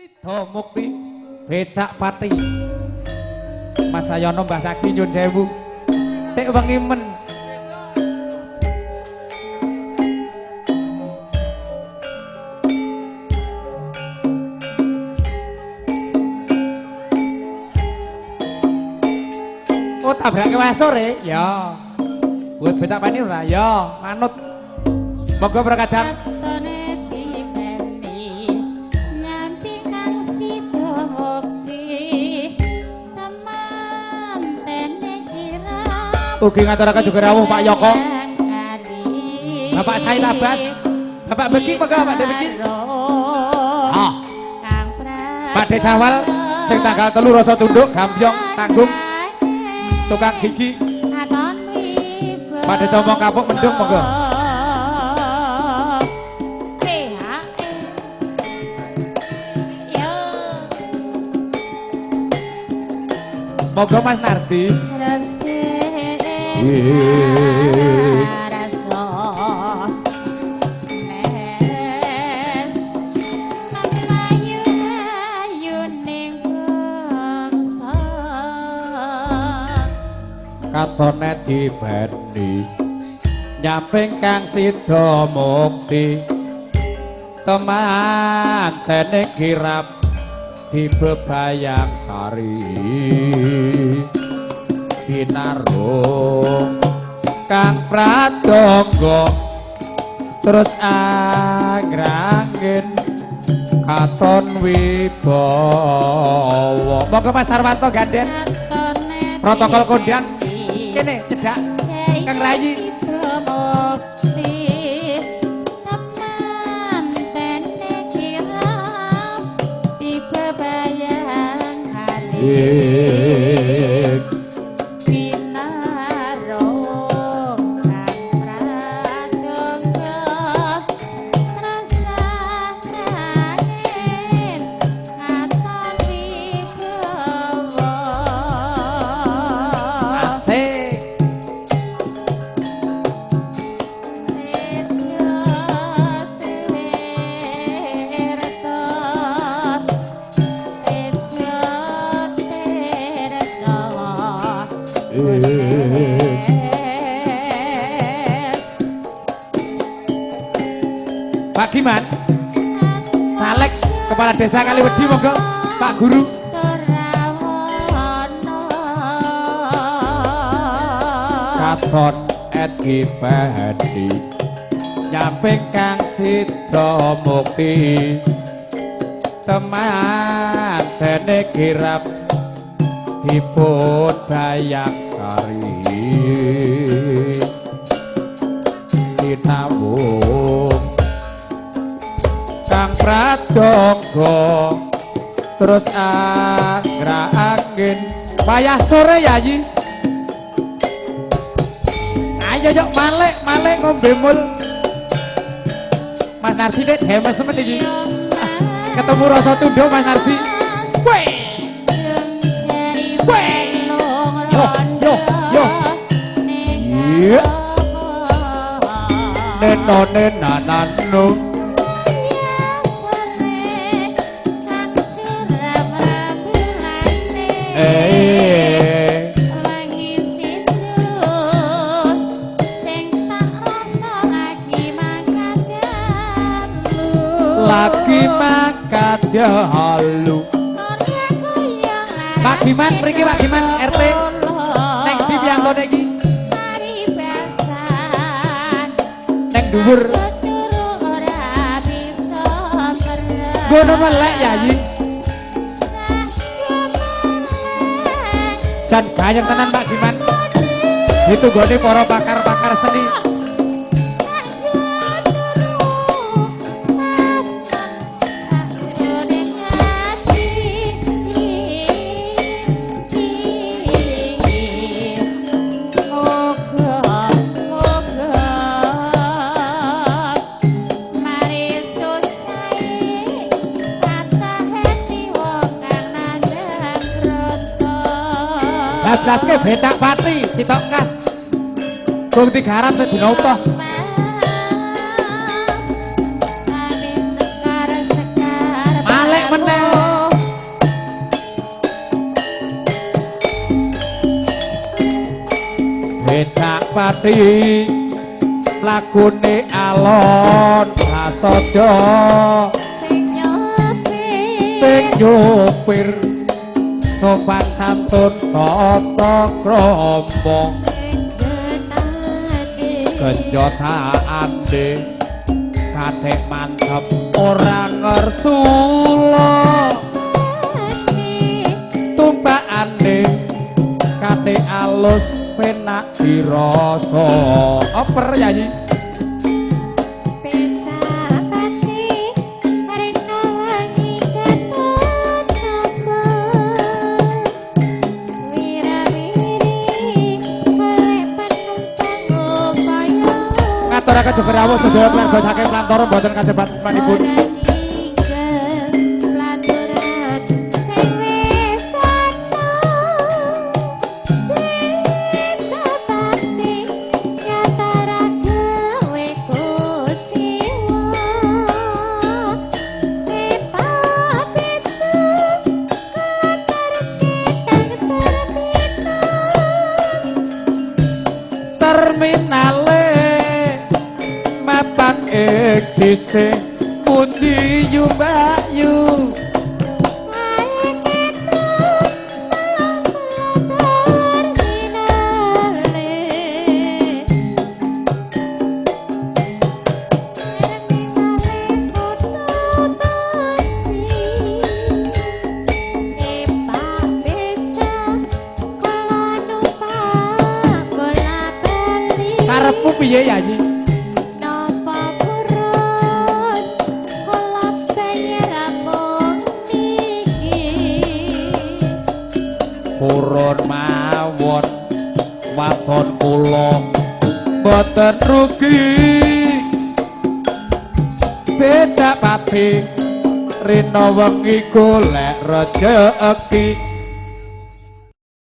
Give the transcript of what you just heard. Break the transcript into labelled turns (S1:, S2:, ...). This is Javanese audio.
S1: Sida Mukti Becak Pati. Mas Sayono Mbah Sagi nyun sewu. Tik wengi men. Oh tabrake wae sore ya. Buat becak pani ora ya, manut. Monggo perkadang. Ugi ngaturaken juga rawuh Pak Yoko. Bapak Said Abbas, Bapak Begi monggo Pak Begi. Ah. Pak Desawal sing tanggal 3 rasa tunduk gambyong tanggung tukang gigi. Pak Desa Omong Kapuk Mendung monggo. Monggo Mas Nardi. Katone dibeni nyamping kang sida mukti temantene kirap dibebayang kari binarung kang pradonga terus angrangin katon wibawa. Monggo Mas Sarwanto ganden protokol kondang kene cedhak Kang Rayi. Pak Giman, Salek Kepala Desa Kaliwedi monggo Pak Guru. Katon edi pedi nyamping kang sida mukti temantene kirap dipun bayang kari sinawung kang pradonga terus anggra angin wayah sore yayi. Ayo yuk malik malik ngombe mul. Mas Nardi nek demes semen iki. Ketemu rasa tunduk Mas Nardi. Weh. Weh. Yo yo yo. Iya. Nenone nananu. Lagi mangkat halu. Pak Giman mriki Pak Giman RT. Neng ndi piyantone iki? Neng dhuwur. Ngono melek Yayi. Jan gayeng tenan Pak Giman. Ditunggone para pakar-pakar seni. Bablaske becak pati sitok kas. Bung digarap sedina utuh. Malik meneh. pati lakune alon prasaja sing nyopir sopan santun tata krama genjotane kathek mantep ora ngersula tumpakane kathek alus penak dirasa. Oper yayi ngaturaken juga rawuh sedaya keluarga saking Plantara mboten kacepat manipun. Terminale mapan eksise pundi yu Mbak Yu karepmu piye Yayi?
S2: Napa purun kula bayar mung niki
S1: purun mawon wadon kula mboten rugi becak pati rina wengi golek rejeki.